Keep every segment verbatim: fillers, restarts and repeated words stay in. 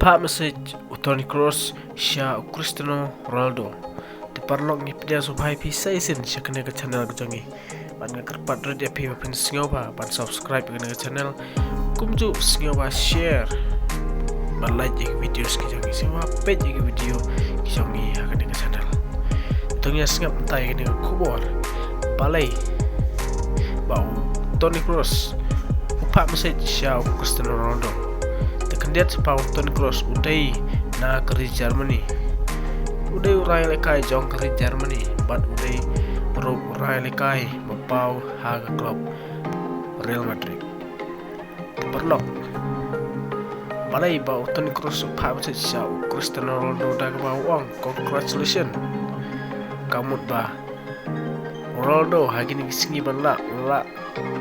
Pat message u Toni Kroos sha u Cristiano Ronaldo. Te paralok, ngi pdiang sngewbha ïa phi sa shisien sha kane ka channel ka jong ngi. Bad nga kyrpad rit ïa phi ba phin sngewbha ban subscribe ïa kane ka channel. Kumjuh sngewbha share bad like ïa ki video ki jong ngi, sngewbha peit ïa ki video ki jong ngi ha kane ka channel. To ngin ïa sngap mynta ïa kane ka khubor. Balei ba u Toni Kroos u pat message sha u Cristiano Ronaldo. Te khyndiat spah u Toni Kroos u dei na ka ri Germany. U dei u rangïalehkai jong ka ri Germany bad u dei ruh u rangïalehkai ba paw ha ka club Real Madrid. Te paralok, balei ba u Toni Kroos u pat message sha u Cristiano Ronaldo da kaba u ong congratulations. Ka mut ba u Ronaldo ha kine ki sngi ban lah, u lah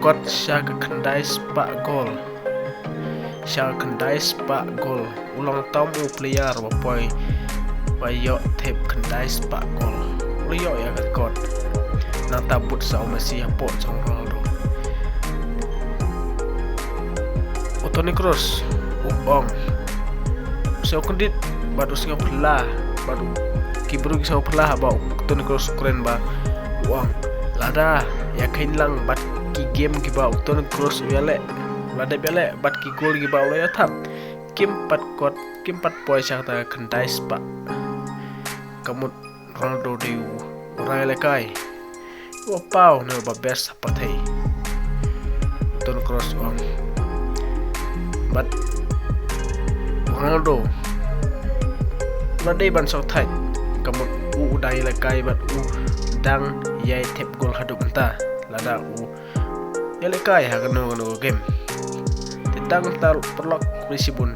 kot sha ka khyndai spah gol. Sha ka khyndai spah gol. U long tam u player ba poi ba ïoh thep khyndai spah gol. U la ïoh ïa ka kot. Nangta bud sa u Messi hapoh jong u Ronaldo. U Toni Kroos u ong, u sngewkyndit bad u sngewphylla, bad u, ki briew ki sngewphylla ba u Toni Kroos u kren ba u ong, lada ïa kheiñ lang bad ki game kiba u Toni Kroos u ïaleh, la dep ïaleh bad ki gol kiba u la ïa thap, kim pat kot, kim pat poi sha kata ka khyndai spah. Ka mut Ronaldo dei u rangïalehkai uba paw ne uba best ha pyrthei. U Toni Kroos u ong. Bad u Ronaldo u la dei ban sngewthait. Ka mut u u dang ïalehkai bad u dang ïai thep gol haduh mynta. Lada u ïalehkai ha kano kano ka game. Te tang kumta paralok, khublei shibun.